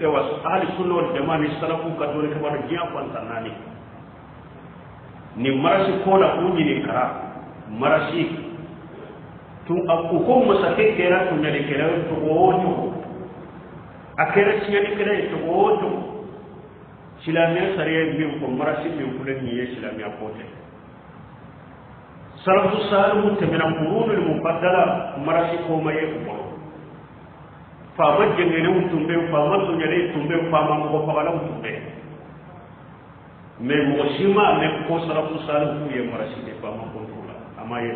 Ayiwa, ahli sunna wal jamaa ni salafu ka dɔnnikɛbaa dɔ diɲɛ fantan naani nin marasi ko la, k'u ɲininkara marasi tun. U ko masakɛ kɛra tɔɲɔlikɛla ye cogo o cogo, a kɛra tiɲɛnikɛla ye cogo o cogo, silamɛya sariya ye min fɔ, marasi min filɛ nin ye, silamɛya ko tɛ. Salafu salihu tɛmɛna, qurunul mufaddala, marasi ko ma ye u bolo. Faama jɛngɛnenw tun bɛ yen, faama tɔɲɔlen tun bɛ yen, faama mɔgɔ fagalaw tun bɛ yen, mais mɔgɔ si ma mɛn ko salafu salihu ye marasi kɛ faama contre la, a ma ye.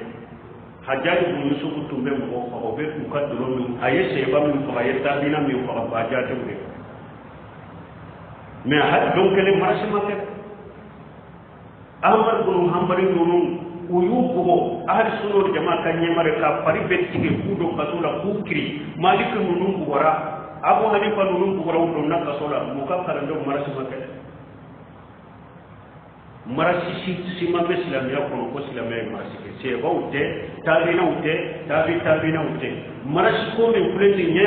Hajjaji bun Yusufu tun bɛ mɔgɔw faga, u bɛ u ka dolo min, a ye sɛba min faga, a ye tabina min faga, bajatew de. Mais hali don kelen marasi ma kɛ. Ahmad bunu Hanbali ninnu, u y'u bugɔ, ahli sunna wal jamaa ka ɲɛma de, ka fari bɛ tigɛ, k'u don kaso la, k'u kiri. Maliki ninnu bugɔra, Abu Hanifa ninnu bugɔra, u donna kaso la. M'u ka kalandenw, marasi ma kɛ. Marasi si ma bɛ silamɛya kɔnɔ ko silamɛya ye marasi kɛ. Sɛbaw tɛ, taabinaw tɛ, taabi taabinaw tɛ. Marasi ko min filɛ nin ye,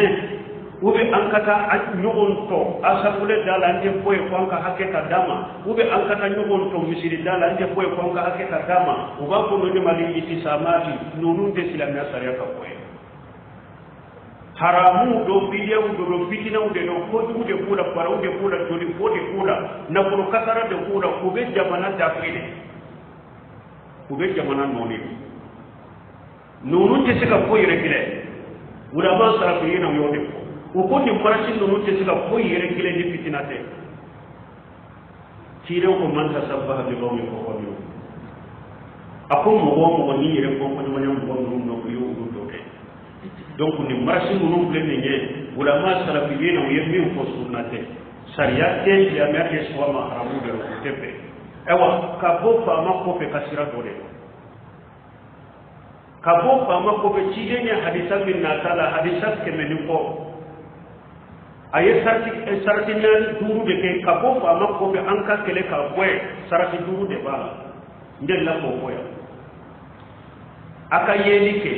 u bɛ an ka taa ɲɔgɔn tɔ assemblée da la, an tɛ foyi fɔ, an ka hakɛ ka d'a ma. U bɛ an ka taa ɲɔgɔn tɔ misiri da la, an tɛ foyi fɔ, an ka hakɛ ka d'a ma. U b'a fɔ ninnu ma ni itisamati. Ninnu tɛ silamɛya sariya ka fɔ ye. Haramu don, bidiyaw don, fitinaw de don, kojugu de b'u la, baraw de b'u la, jolibɔ de b'u la, nafolo kasara de b'u la. U bɛ jamana dafiri de, u bɛ jamana nɔɔni de. Ninnu tɛ se ka foyi yɛrɛ kɛlɛ. Ulama salafiyin na, y'o de fɔ. U ko nin marasi ninnu tɛ se ka foyi yɛrɛ kɛlɛ ni fitina tɛ. Ciden ko man tasabbaha bi qawmin fahuwa minhum. A ko mɔgɔ o mɔgɔ n'i yɛrɛ fɔ ɲɔgɔnya mɔgɔ ninnu nɔfɛ, i y'olu dɔ kɛ. Donc nin marasi ninnu filɛ nin ye, ulama salafiyin na, u ye min fɔ, sunna tɛ, sariya tɛ, silamɛya tɛ sɔn a ma, haramu de don, u tɛ bɛn. Ayiwa, ka bɔ faama kɔfɛ ka sira dɔ de don, ka bɔ faama kɔfɛ. Ciden ye hadisa min nata la, hadisa 100 ni kɔ, a ye sarati, sarati naani, duuru de kɛ ka bɔ faama kɔfɛ. An ka kɛlɛ ka bɔ yen, sarati duuru de b'a la. N delila k'o fɔ yan. A ka yeli kɛ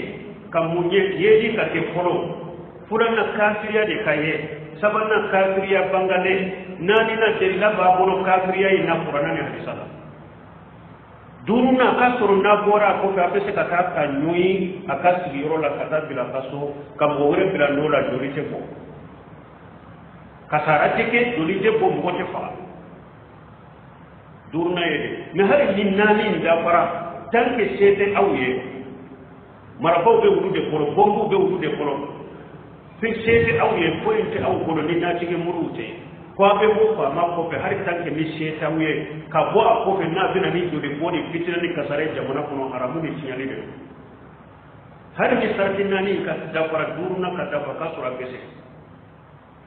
ka mun ye? Yeli ka kɛ fɔlɔ, filanan kafiriya de ka ye, sabanan kafiriya bangalen, naaninan delila b'a bolo kafiriya in na kuranna ni hadisa la, duurunan a ka sɔrɔ n'a bɔra a kɔfɛ, a bɛ se ka taa ka ɲɔyi a ka sigiyɔrɔ la, ka taa bila a ka so, ka mɔgɔ wɛrɛ bila n'o la, joli tɛ bɔ, kasara tɛ kɛ, joli tɛ bɔ, mɔgɔ tɛ faga. Duurunan ye de. Mais hali ni naani in dafara, tant que se tɛ aw ye, marabaw bɛ olu de kɔrɔ, bɔnbuw bɛ olu de kɔrɔ, fɛn se tɛ aw ye, foyi tɛ aw bolo ni natigɛ muruw tɛ, ko a bɛ bɔ faama kɔfɛ. Hali tant que ni se t'aw ye ka bɔ a kɔfɛ, n'a bɛna ni joli bɔ ni fitinɛ ni kasara ye jamana kɔnɔ, haramu ni tiɲɛni de don. Hali ni sarati naani ka dafara, duurunan ka dafa, k'a sɔrɔ a bɛ se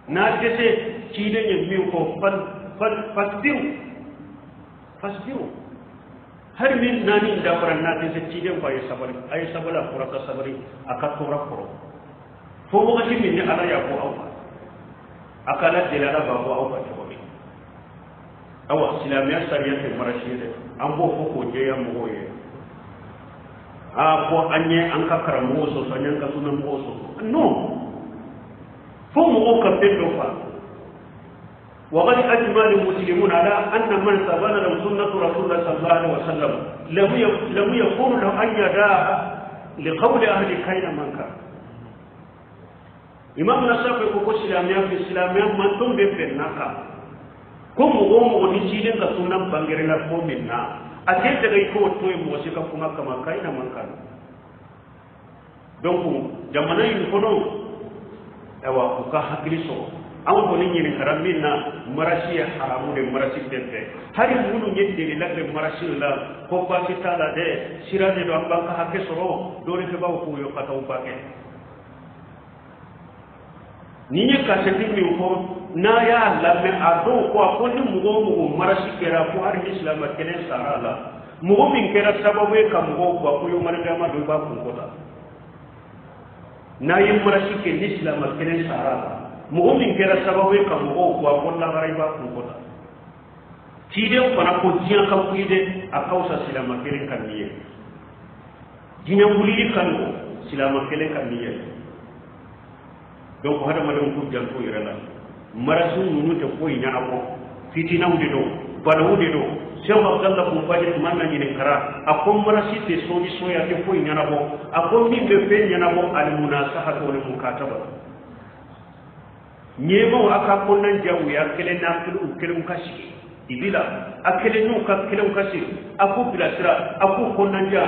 n'a tɛ se, ciden ye min fɔ, fasbiru, fasbiru. Hali ni naani dafara, n'a tɛ se, ciden ko a ye sabali, a ye sabali. A fɔra ka sabali a ka tɔɔrɔ kɔrɔ fo wagati min ni Ala y'a bɔ aw kan. A ka Ala deli, Ala b'a bɔ aw kan cogo min. Awa, silamɛya sariya tɛ marasi ye dɛ. An b'o fɔ k'o jɛya mɔgɔw ye. Aa, ko an ye an ka karamɔgɔw sɔsɔ, an y'an ka sunnamɔgɔw sɔsɔ. Non, fo mɔgɔw ka fɛn dɔ fa. وقد أجمع المسلمون على أن من تبان له سنة رسول الله صلى الله عليه وسلم لم يكن له أن يدعها لقول أهل كائن من كان. Imam Nasafi ko silamɛya fɛ, silamɛya manton bɛ bɛn n'a kan ko mɔgɔ o mɔgɔ ni ciden ka sunna bangera la ko min na, a tɛ daga i k'o to yen mɔgɔ si ka kuma kama, ka'ina man kan. Donc jamana in kɔnɔ, ayiwa, u ka hakili sɔrɔ. An kɔni ɲininkara min na, marasi ye haramu de, marasi tɛ bɛn. Hali minnu ye delila kɛ marasi la ko baasi t'a la dɛ, sira de don, an b'an ka hakɛ sɔrɔ, dɔɔninkɛbaw k'u ye ka taa u ba kɛ. Ni ye kasɛti min fɔ, n'a y'a lamɛn, a dɔw ko a ko ni mɔgɔ o mɔgɔ marasi kɛra, ko hali ni silamɛ kelen sara a la, mɔgɔ min kɛra sababu ye ka mɔgɔw bɔ, ko yomalikama don, i b'a kun kɔ ta. N'a ye marasi kɛ, ni silamɛ kelen sara a la, mɔgɔ min kɛra sababu ye ka mɔgɔw bɔ, a ko lahara i b'a kun kɔ ta. Ciden fana ko diɲɛ ka wuli dɛ, a ka fisa silamɛ kelen ka nin ye. Diɲɛ wulili ka nɔgɔ silamɛ kelen ka nin ye. Donc hadamadenw k'u janto yɛrɛ la. Marasi ninnu tɛ foyi ɲɛnabɔ, fitinaw de don, balawu de don. Sɛku Abudala Bunbaji tuma na ɲininkara, a ko marasi tɛ solution ye, a tɛ foyi ɲɛnabɔ. A ko min bɛ fɛn ɲɛnabɔ, alimunasahatu wal mukataba. Ɲɛmaw a ka kɔnɔna ja u y'a kelen n'a kelen u kelenw ka sigi i bi la, a kelen n'u ka kelenw ka sigi, a k'u bilasira, a k'u kɔnɔna ja.